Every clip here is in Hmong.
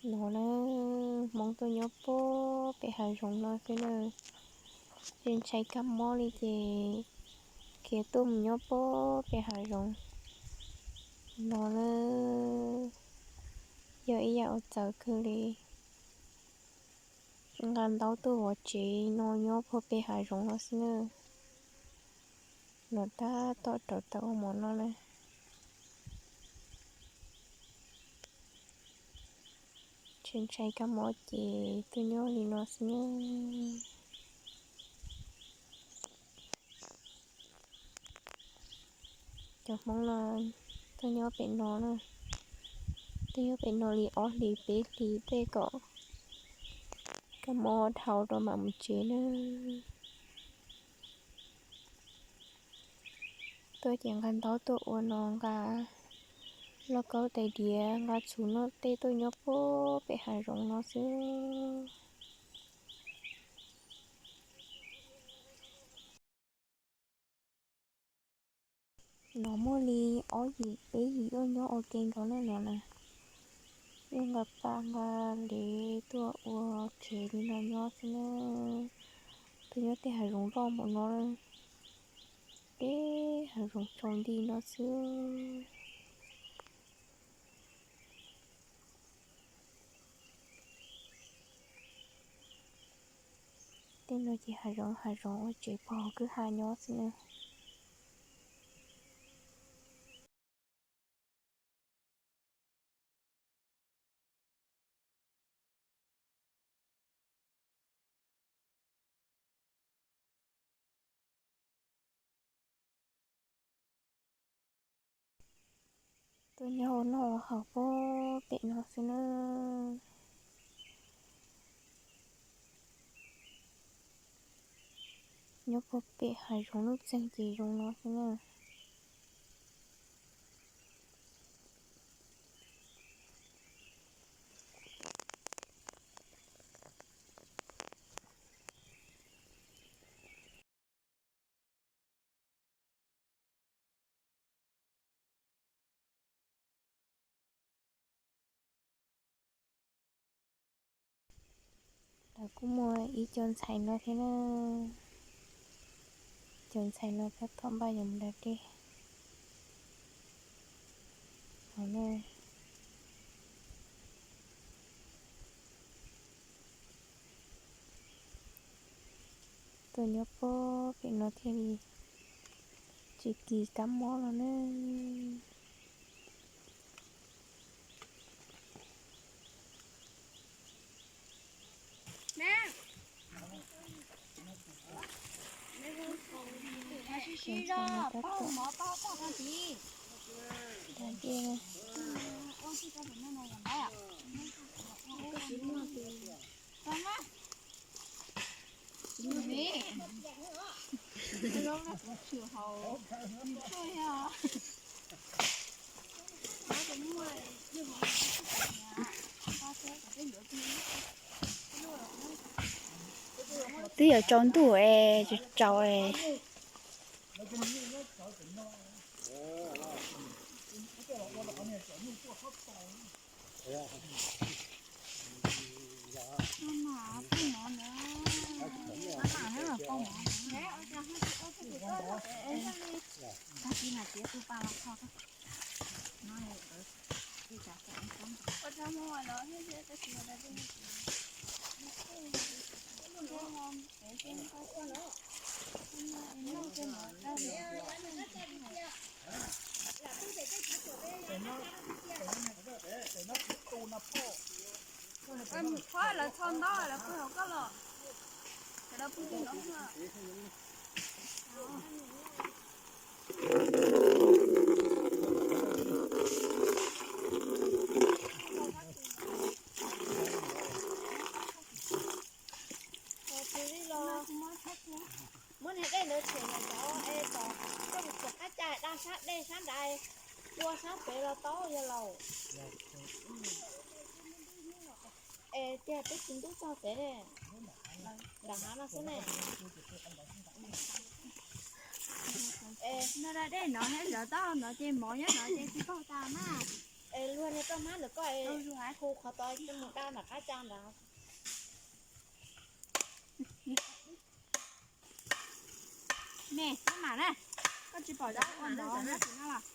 No na, Hmoob tuaj nyob puag pem hav zoov no xwb na. Ces ntshai kab mob li ces khiav tuaj mus nyob puag pem hav zoov no na. Yog ib yam uas txawv kawg li. Nqa ntaub tuaj vov tsev no nyob puag pem hav zoov no xwb na. Los tab tom rauv taws ua mov noj na. Ntshai ntshai kab mob ces tuaj nyob li no xwb na. Cov Hmoob no tuaj nyob pem no na, tuaj nyob pem no li ob hlis peb hlis tej kom kab mob dhau rau mam mus tsev na. Tuaj ces nqa ntaub tuaj ua no, nqa lauj kaub tais diav, nqa txhuv noj tej tuaj nyob puag pem hav zoov no xwb. No muaj li ob yim peb yim tuaj nyob ua ke nkaus na no na. Yeej nqa paj nqa lev tuaj ua tsev li no nyob xwb na. Tuaj nyob tej hav zoov loj npaum no, tej hav zoov tsaus nti no xwb. Tej no ces hav zoov hav zoov ua tsev puag hauv kwj ha nyob xwb na. Tuaj nyob ua noj ua haus puag pem no xwb na. Nyob puag pem hav zoov lub txeeg ces zoo no xwb na. Lawv kuj muaj ib co ntxhais no thiab na. Cov ntxhais no tab tom npaj yuav mus da dej no na. Tuaj nyob puag pem no thiaj li tsis kis kab mob los na. Twb yuav tsaus ntuj es tsaus es. Lawv txho ntaub lawv pw hauv koj los. Muab niag dej ntawd tshem los cov es tom coj mus txiav qab cai daj sab dej sab nrad, ua sab pem los tau yog laus. Es tiag peb tsis ntub txog pem ne, nram hav no xwb ne. Es no da dej no, lawv tau no ces mov nyob no ces tsis paub tas na. Es luag Koj mab lawm koj hu qhov tod mus da nram qab tsa ntawd. Me, koj mam na, koj tsis pom zaub ua ntawd nyob tim no los?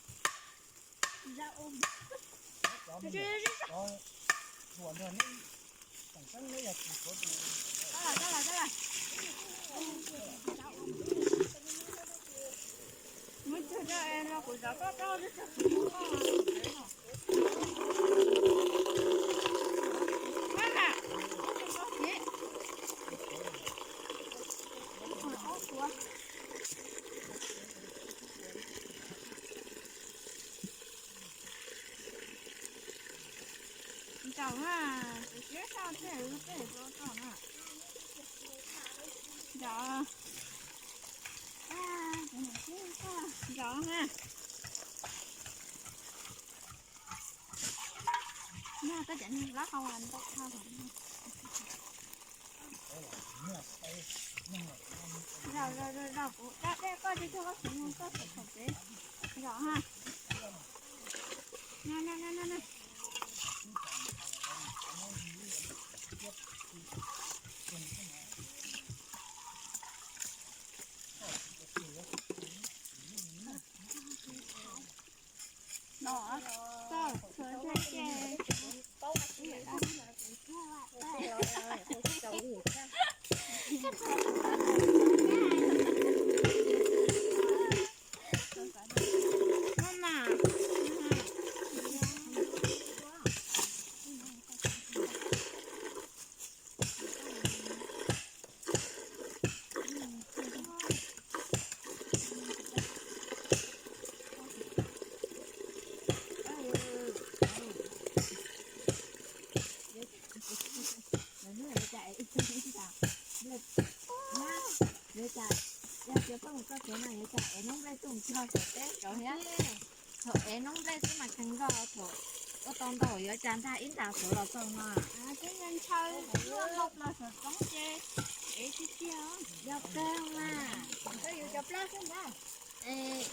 Muab cog coj no kuv zov koj, koj twb tsis mus koj. Ncaum na, kuv siab sau thiaj li peb tau tau na. Ncaum. Ncaum na. Nag koj cov niag lab hau ntau dhau. Zog zog zog zog kuv da dej koj tsis tug koj tsis tug koj thaum thaum tsev zog ha. Na na na na na. No, koj txhua zej ces Yuav cas, yog tias koj mus koj tsev no yuav cas ev noob nplej tuaj mus txog saum teb saud thiab. Thaum ev noob nplej xwb mas kheev nkauj, thaum ua tau ntau yuav cas ntag ib ntas suav los txog no. Twb ntshaw los saum roob ces ev tiag tiag. Yog kawg mas. Ntshaw yus cov plab xwb ntag. Es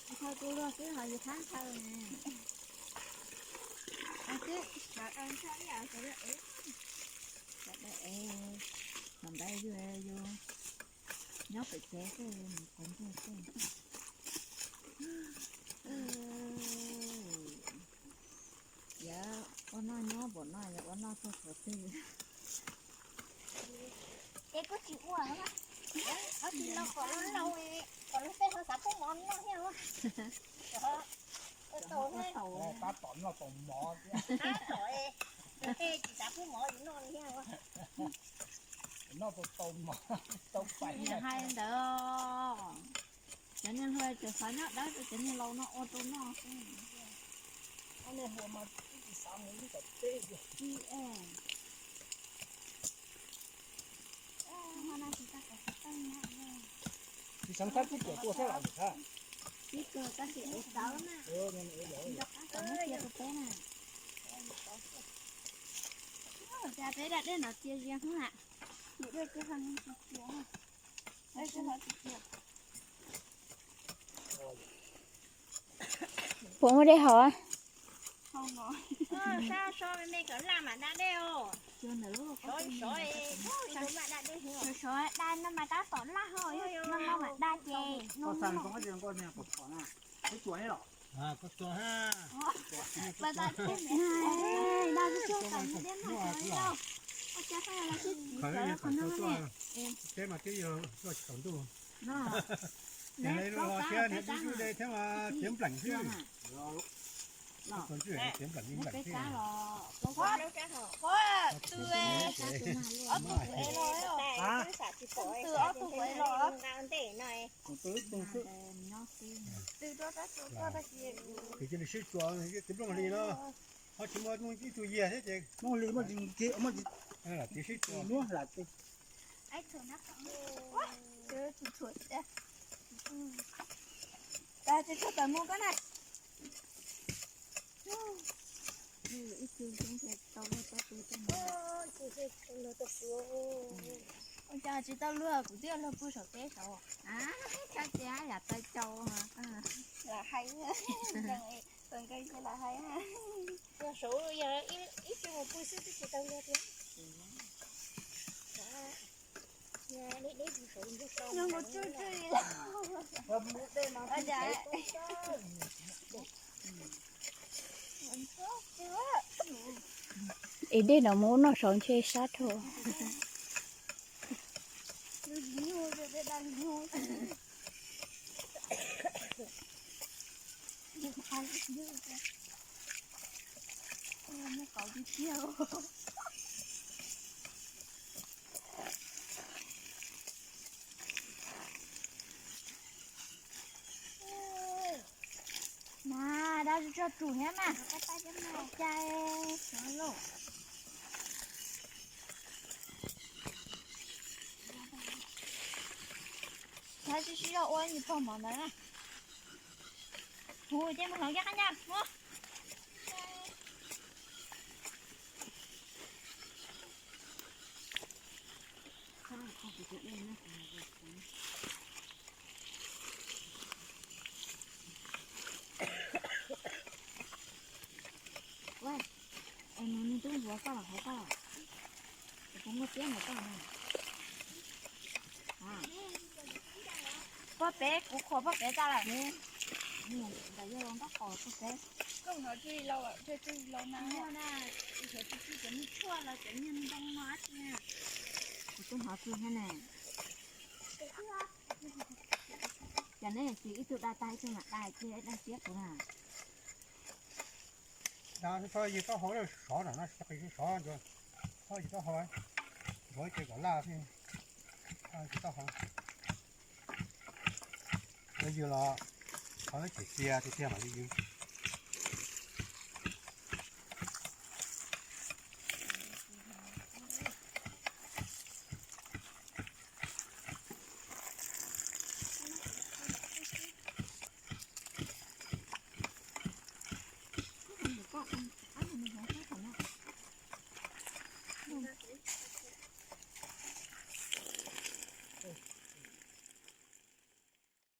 ntshaw tus luag xwb ho yus thab ntshaw ne. Twb, thaum ntawd yus, yus nyob pem tsev xwb yus mus qhov ncauj xwb. Yog ua noj nyob npaum no yog ua noj txog thaum twg? Ces kuj tsis ua, ob tsis los kom los laus, kom luag tej ho xav pub mov noj thiab. Ua tau thiab. Tab tom noj tau mov thiab. Tab tom, luag tej tsis xav pub mov yus noj li thiab. Noj tau tau mov, tau pais. Hais ntawd, cov niag hluas tseem xav nyob dawb rau cov niag laus no ua rau noj xwb. Ob niag hluas mas twb tsis xav mus lub tom teb. Tsis xav thab tib cuam tuaj thiab los tsis thab. Tib cuam tab sis ev tawv na. Nrog qab kom muab cia rau peb na. Cas peb da dej no cia zias hwb na. Cia dej tsis cia. Puas muaj dej haus? Sov me me kom laj mam da dej os. Sov da no mas tab tom laj ho, no no mas da ces no. Qhov no mas twb yog tsis tsaus ntuj. Niam lawv los thiab niam tib tub de thiab mas tiav npleem xwb. Tib npleem tib npleem xwb. Ob tug, ob tug kuv ev los, ob tug kuv ev los. Kuv cia li sib tsuas, txiv nplooj hli no, ho tsis muaj ib tug yias thiab ces nplooj hli muaj tsis, muaj tsis, txiv sib tsuas muab lam txiv. Tsis txog tawm mus koj na. Ua cas tsis tau luag, kuv twb luag pw saum teb saud. Txhob cia yam tawv cau. Lam hais, Tau nkeeg ces lam hais. Yog saud yog ib, ib tug mus pw xwb twb tsis tau luag tiag. Nyob kuv tsuj tsuj li. Es dej no mus ub noj saud ntshe sab dhau. Mas dab tsi tso tsum thiab mas. Cai, lawv sib sib zog ua nws pog mov ntawd na. Hu ces mus hloov kiag qab ncauj mus. Es nws twb yuav koj los hauv koj, kuv muaj tiab ntawm koj no. Pob pem, kuv qhuas pob pem tag lawm. Ntawm yog los ntab qos pob pem. Koj hnov tsis los, tsis los na. Hnov na, cov tsis tsis cov me tshuaj los cov niag ntoo no dab tsi na. Kuv twb hnov tsis thiab ne. Cas neb tsis ib tug da tag ib tug mam da thiab da siab kuv na. Da txhob yws taub hau, sov no, sov, txhob yws taub hau, ntuav ces kom laj thiab, yws taub hau. Yws los qhov tsis txia tiag tiag mam li yws.